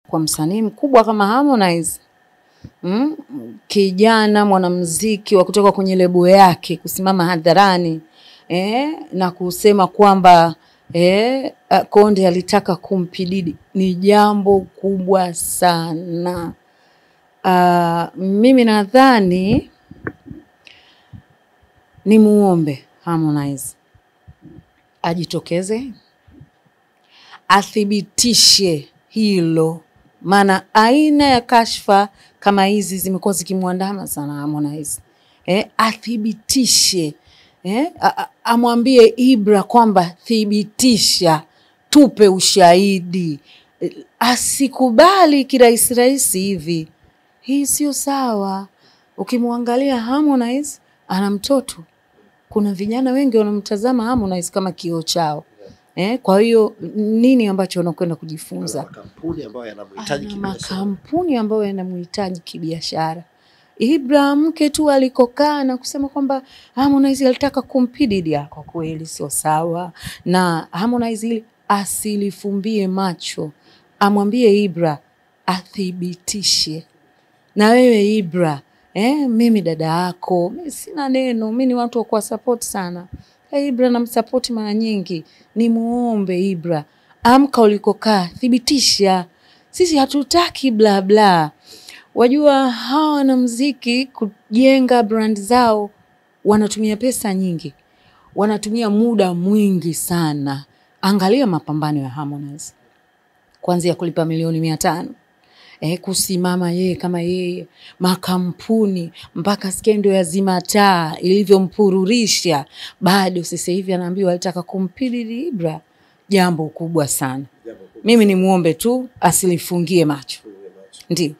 Kwa msanii mkubwa kama Harmonize, kijana mwanamuziki wa kutoka kwenye lebo yake kusimama hadharani na kusema kwamba Konde alitaka kumpididi ni jambo kubwa sana. Mimi nadhani ni muombe Harmonize ajitokeze athibitishe hilo, maana aina ya kashfa kama hizi zimekuwa zikimwandama sana Harmonize. Athibitishe, amwambie Ibra kwamba thibitisha, tupe ushahidi. Asikubali kirahisi rahisi hivi. Hii sio sawa. Ukimwangalia Harmonize ana mtoto. Kuna vijana wengi wanamtazama Harmonize kama kioo chao. Kwa hiyo nini ambacho wanakwenda kujifunza? Makampuni ambayo yanamhitaji kibiashara. Makampuni ambayo yanamhitaji kibiashara. Ibra mke tu alikokaa na kusema kwamba Harmonize alitaka kumpididi, kwa kweli sio sawa. Na Harmonize ili asilifumbie macho, amwambie Ibra athibitishe. Na wewe Ibra, mimi dada yako, mimi sina neno, mimi ni watu wa kuwa support sana. Ibra namsupport mara nyingi, ni muombe Ibra, amka ulikokaa, thibitisha. Sisi hatutaki bla bla. Wajua hawa wanamuziki kujenga brand zao wanatumia pesa nyingi, wanatumia muda mwingi sana. Angalia mapambano ya Harmonize, kuanzia kulipa milioni 500, kusimama yeye kama yeye, makampuni mpaka skendo ya Zimataa ilivyompururisha, bado sasa hivi anaambiwa alitaka kumpididi Ibra. Jambo kubwa sana. Mimi ni muombe tu asilifungie macho. Ndio.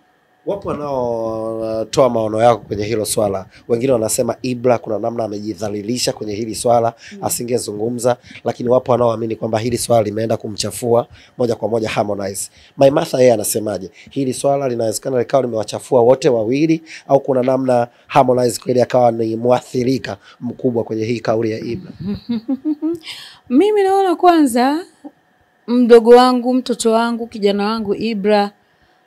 Wapo wanaotoa maono yako kwenye hilo swala. Wengine wanasema Ibra kuna namna amejidhalilisha kwenye hili swala, asingezungumza, lakini wapo wanaoamini kwamba hili swala limeenda kumchafua moja kwa moja Harmonize. Maimartha yeye anasemaje? Hili swala linawezekana likawa limewachafua wote wawili, au kuna namna Harmonize kweli akawa ni muathirika mkubwa kwenye hii kauli ya Ibra? Mimi naona kwanza mdogo wangu, mtoto wangu, kijana wangu Ibra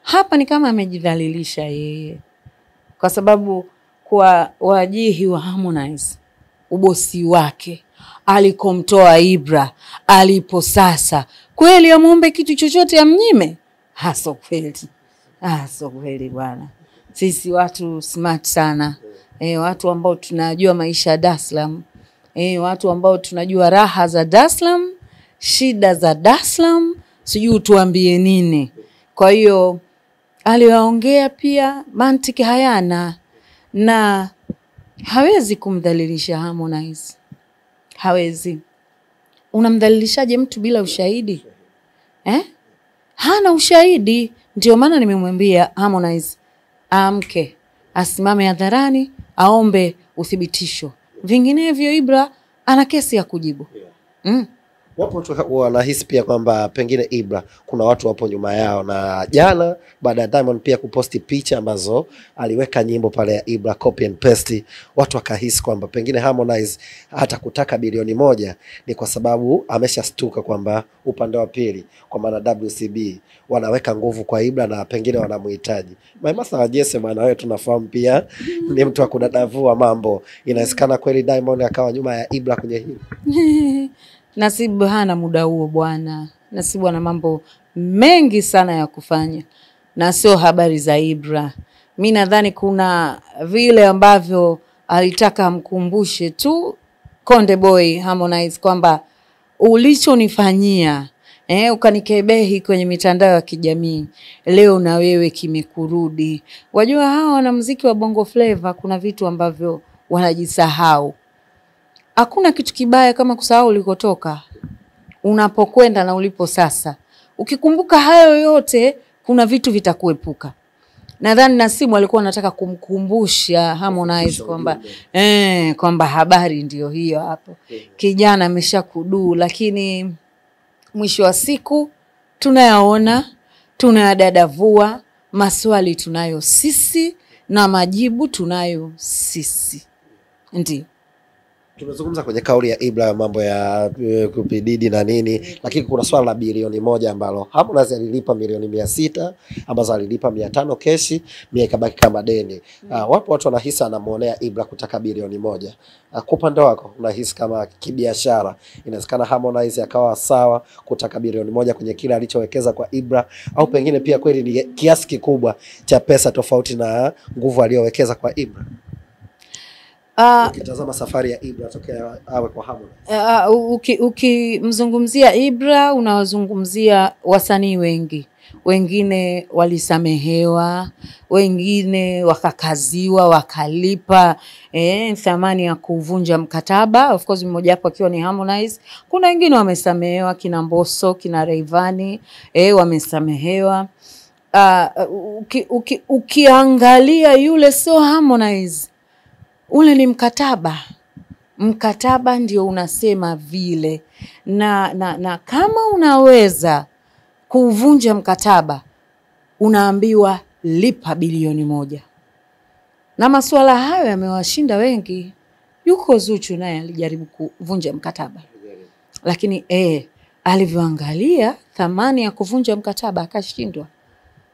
hapa ni kama amejidhalilisha yeye, kwa sababu kwa wajihi wa Harmonize, ubosi wake alikomtoa Ibra alipo sasa, kweli amuombe kitu chochote amnyime? Haso kweli, haso kweli bwana. Sisi watu smart sana, watu ambao tunajua maisha ya Dar es Salaam, watu ambao tunajua raha za Dar es Salaam, shida za Dar es Salaam, sijui tuambie nini. Kwa hiyo aliwaongea pia mantiki hayana, na hawezi kumdhalilisha Harmonize. Hawezi. Unamdhalilishaje mtu bila ushahidi? Hana ushahidi. Ndio maana nimemwambia Harmonize amke, asimame hadharani, aombe uthibitisho. Vinginevyo Ibra ana kesi ya kujibu. Wapo watu wanahisi pia kwamba pengine Ibra kuna watu wapo nyuma yao, na jana baada ya Diamond pia kuposti picha ambazo aliweka nyimbo pale ya Ibra copy and paste, watu wakahisi kwamba pengine Harmonize hata kutaka bilioni 1 ni kwa sababu ameshastuka kwamba upande wa pili, kwa maana WCB wanaweka nguvu kwa Ibra na pengine wanamuhitaji. Maimartha Jesse bwana wewe tunafahamu pia ni mtu wa kudadavua mambo. Inawezekana kweli Diamond akawa nyuma ya Ibra kwenye hili? Nasibu hana muda huo bwana. Nasibu ana mambo mengi sana ya kufanya, na sio habari za Ibra. Mimi nadhani kuna vile ambavyo alitaka amkumbushe tu Konde Boy Harmonize kwamba ulichonifanyia, ukanikebehi kwenye mitandao ya kijamii, leo na wewe kimekurudi. Wajua hawa wanamuziki wa Bongo Flava kuna vitu ambavyo wanajisahau. Hakuna kitu kibaya kama kusahau ulikotoka, unapokwenda na ulipo sasa. Ukikumbuka hayo yote, kuna vitu vitakuepuka. Nadhani Nasibu alikuwa anataka kumkumbusha Harmonize kwamba kwamba habari ndio hiyo hapo. Kijana ameshakuduu, lakini mwisho wa siku tunayaona, tunayadadavua, maswali tunayo sisi na majibu tunayo sisi. Ndio. Tumezungumza kwenye kauli ya Ibra ya mambo ya kupididi na nini, lakini kuna swala la bilioni 1 ambalo Harmonize alilipa milioni 600 ambazo alilipa 500 keshi, 100 ikabaki kama deni. Wapo watu wanahisi anamuonea Ibra kutaka bilioni 1. Kwa upande wako unahisi kama kibiashara inawezekana Harmonize akawa sawa kutaka bilioni 1 kwenye kile alichowekeza kwa Ibra, au pengine pia kweli ni kiasi kikubwa cha pesa tofauti na nguvu aliyowekeza kwa Ibra? Ukitazama safari ya Ibra tokea awe kwa Harmonize. Ukimzungumzia Ibra unawazungumzia wasanii wengi. Wengine walisamehewa, wengine wakakaziwa, wakalipa thamani ya kuvunja mkataba. Of course mmoja hapo akiwa ni Harmonize. Kuna wengine wamesamehewa, kina Mbosso, kina Rayvanny, wamesamehewa. Ukiangalia yule sio Harmonize. Ule ni mkataba. Mkataba ndio unasema vile. Na kama unaweza kuvunja mkataba, unaambiwa lipa bilioni 1. Na masuala hayo yamewashinda wengi. Yuko Zuchu naye alijaribu kuvunja mkataba. Lakini alivyoangalia thamani ya kuvunja mkataba akashindwa.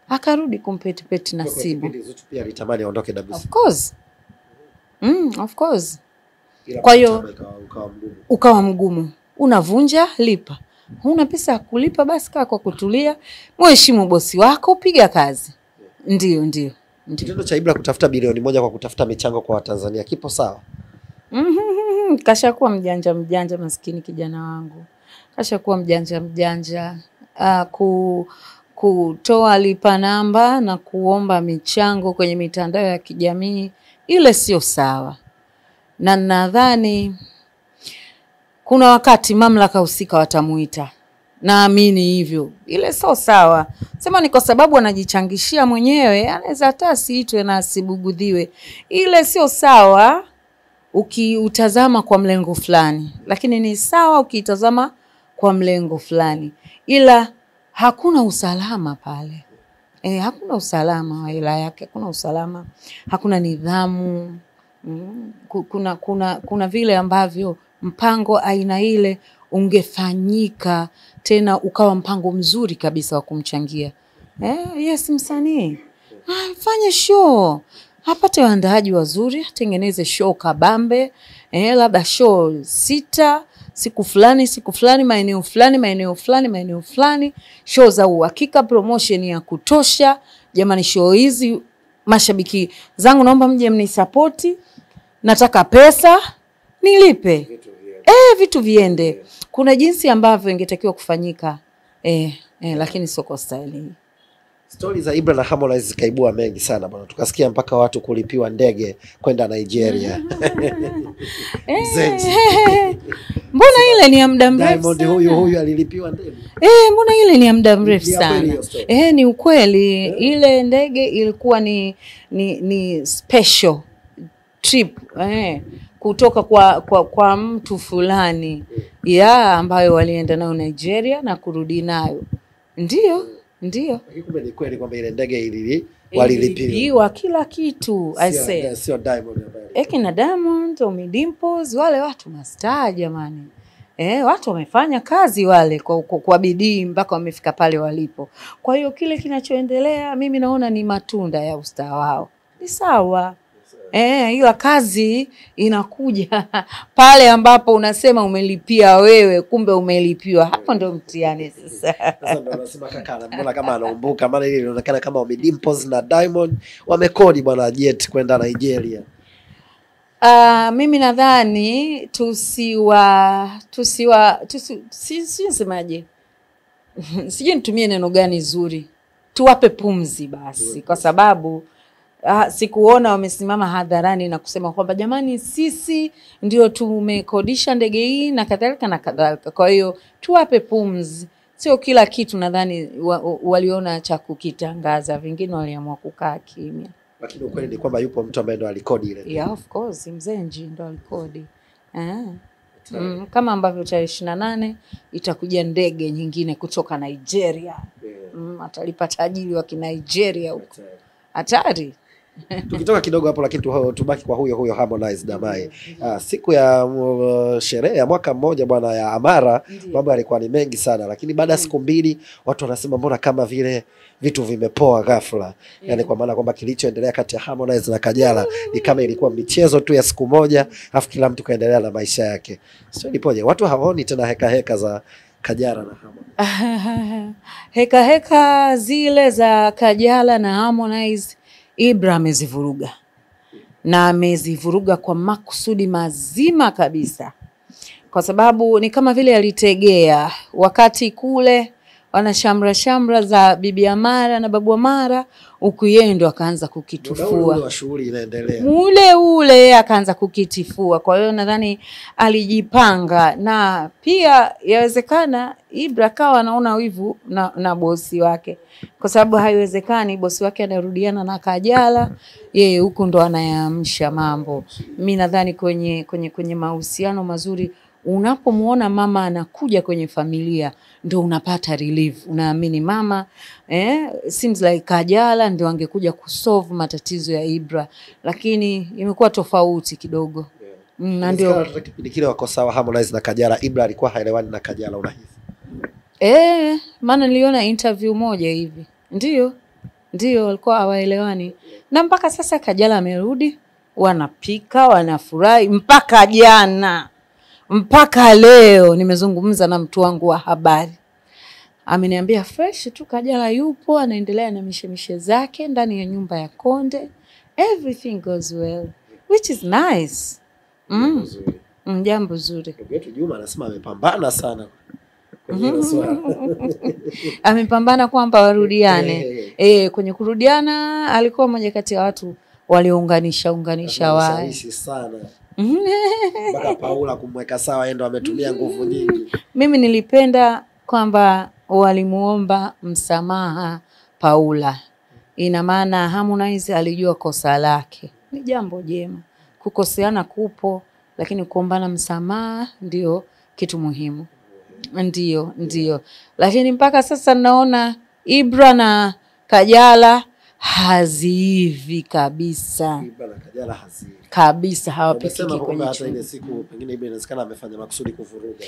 Akarudi kumpetipeti Nasibu. Zuchu pia alitamani aondoke WCB. Of course. Of course. Kwa hiyo ukawa mgumu. Unavunja, lipa. Huna pesa ya kulipa, basi kaa kwa kutulia. Mheshimu bosi wako, piga kazi. Ndio, ndio. Kitendo cha Ibra kutafuta bilioni 1 kwa kutafuta michango kwa Watanzania kipo sawa? Kashakuwa mjanja mjanja maskini kijana wangu. Kashakuwa mjanja mjanja. Kutoa lipa namba na kuomba michango kwenye mitandao ya kijamii, ile sio sawa. Na nadhani kuna wakati mamlaka husika watamuita. Naamini hivyo. Ile sio sawa. Sema ni kwa sababu anajichangishia mwenyewe, anaweza hata asiitwe na asibugudhiwe. Ile sio sawa ukiutazama kwa mlengo fulani, lakini ni sawa ukiitazama kwa mlengo fulani. Ila hakuna usalama pale. Hakuna usalama wa hela yake, hakuna usalama, hakuna nidhamu. Kuna vile ambavyo mpango aina ile ungefanyika tena ukawa mpango mzuri kabisa wa kumchangia. Yes, msanii. Fanye show. Apate waandaaji wazuri, atengeneze show kabambe, labda show 6, siku fulani, siku fulani, maeneo fulani, maeneo fulani, maeneo fulani, show za uhakika, promotion ya kutosha. Jamani, show hizi mashabiki zangu naomba mje mnisapoti. Nataka pesa nilipe. Vitu viende. Kuna jinsi ambavyo ingetakiwa kufanyika. Lakini sio kwa style hii. Stories za Ibra na Harmonize zikaibua mengi sana bwana. Tukasikia mpaka watu kulipiwa ndege kwenda Nigeria. Mbona ile ni ya muda mrefu? Diamond huyu alilipiwa ndege. Mbona ile ni ya muda mrefu sana. Ni ukweli. Ile ndege ilikuwa ni special trip kutoka kwa mtu fulani ambayo walienda nayo Nigeria na kurudi nayo. Ndio. Ndio. Lakini kumbe ni kweli kwamba ile ndege walilipiwa kila kitu. I say. Sio Diamond ambaye. Kina Diamond, Ommy Dimpoz, wale watu mastaa jamani. Watu wamefanya kazi wale kwa bidii mpaka wamefika pale walipo. Kwa hiyo kile kinachoendelea mimi naona ni matunda ya ustaa wao. Ni sawa. Ila kazi inakuja pale ambapo unasema umelipia wewe, kumbe umelipiwa. Hapo ndo mtihani sasa. Sasa ndo unasema kaka, mbona kama anaumbuka, maana ile inaonekana kama Ommy Dimpoz na Diamond wamekodi bwana jet kwenda Nigeria. Mimi nadhani tusiwa semaje? Sijui nitumie neno gani zuri. Tuwape pumzi basi, kwa sababu sikuona wamesimama hadharani na kusema kwamba jamani sisi ndio tumekodisha ndege hii na kadhalika na kadhalika. Kwa hiyo tuwape pumzi. Sio kila kitu nadhani waliona cha kukitangaza, vingine waliamua kukaa kimya. Lakini ukweli ni kwamba yupo mtu ambaye ndo alikodi ile. Yeah, of course, Mzee Nji ndo alikodi. Kama ambavyo tarehe 28 itakuja ndege nyingine kutoka Nigeria. Atalipa tajiri wa Kinigeria huko. Hatari. Tukitoka kidogo hapo lakini tubaki kwa huyo huyo Harmonize Damai. Siku ya sherehe ya mwaka mmoja bwana ya Amara, mambo yalikuwa ni mengi sana, lakini baada ya siku mbili watu wanasema mbona kama vile vitu vimepoa ghafla. Yaani kwa maana kwamba kilichoendelea kati ya Harmonize na Kajala ni kama ilikuwa michezo tu ya siku moja, afu kila mtu kaendelea na maisha yake. Sio nipoje? Watu hawaoni tena heka heka za Kajala na Harmonize. Heka heka zile za Kajala na Harmonize, Ibra amezivuruga. Na amezivuruga kwa makusudi mazima kabisa. Kwa sababu ni kama vile alitegea wakati kule wana shamra shamra za Bibi Amara na Babu Amara, huku yeye ndo akaanza kukitifua. Ule shughuli inaendelea. Ule ule akaanza kukitifua. Kwa hiyo nadhani alijipanga, na pia yawezekana Ibra kawa anaona wivu na bosi wake. Kwa sababu haiwezekani bosi wake anarudiana na Kajala, yeye huku ndo anayaamsha mambo. Mimi nadhani kwenye mahusiano mazuri, unapomuona mama anakuja kwenye familia ndio unapata relief, unaamini mama seems like Kajala ndio angekuja kusolve matatizo ya Ibra, lakini imekuwa tofauti kidogo. Na ndio kipindi kile wako sawa Harmonize na Kajala, Ibra alikuwa haelewani na Kajala, unahisi? Maana niliona interview moja hivi. Ndio walikuwa hawaelewani. Na mpaka sasa Kajala amerudi, wanapika, wanafurahi mpaka jana. Mpaka leo nimezungumza na mtu wangu wa habari. Ameniambia fresh tu Kajala yupo, anaendelea na mishemishe zake ndani ya nyumba ya Konde. Everything goes well, which is nice. Jambo zuri. Ndugu yetu Juma anasema amepambana sana kwenye hilo swala. Amepambana kwamba warudiane. Kwenye kurudiana alikuwa mmoja kati ya watu waliounganisha unganisha wao. Sana. Mpaka Paula kumweka sawa, yeye ndo ametumia nguvu nyingi. Mimi nilipenda kwamba walimuomba msamaha Paula. Ina maana Harmonize alijua kosa lake. Ni jambo jema. Kukoseana kupo, lakini kuombana msamaha ndio kitu muhimu. Ndio. Lakini mpaka sasa naona Ibra na Kajala haziivi kabisa. Ibra na Kajala haziivi. Kabisa hawapikiki kwenye hata ile siku pengine Ibra inawezekana amefanya makusudi kuvuruga.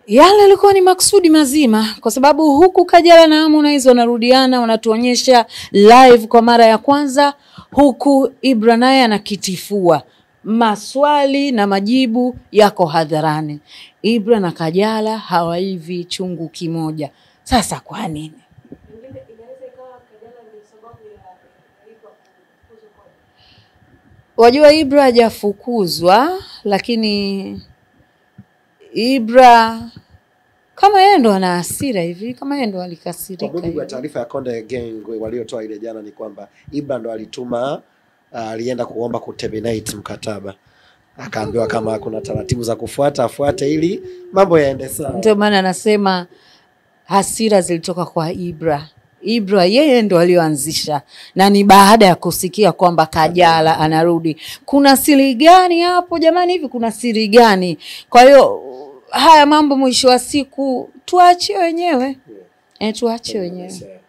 Yale yalikuwa ni makusudi mazima, kwa sababu huku Kajala na Harmonize wanarudiana, wanatuonyesha live kwa mara ya kwanza, huku Ibra naye anakitifua. Maswali na majibu yako hadharani. Ibra na Kajala hawaivi chungu kimoja. Sasa kwa nini? Wajua Ibra hajafukuzwa, lakini Ibra kama yeye ndo ana hasira hivi, kama yeye ndo alikasirika. Kwa mujibu wa taarifa ya Konde Gang waliotoa ile jana ni kwamba Ibra ndo alituma, alienda kuomba kuterminate mkataba. Akaambiwa kama kuna taratibu za kufuata afuate ili mambo yaende sawa. Ndio maana anasema hasira zilitoka kwa Ibra. Ibra yeye ndo alioanzisha, na ni baada ya kusikia kwamba Kajala anarudi. Kuna siri gani hapo jamani? Hivi kuna siri gani? Kwa hiyo haya mambo mwisho wa siku tuachie wenyewe. Tuachie wenyewe.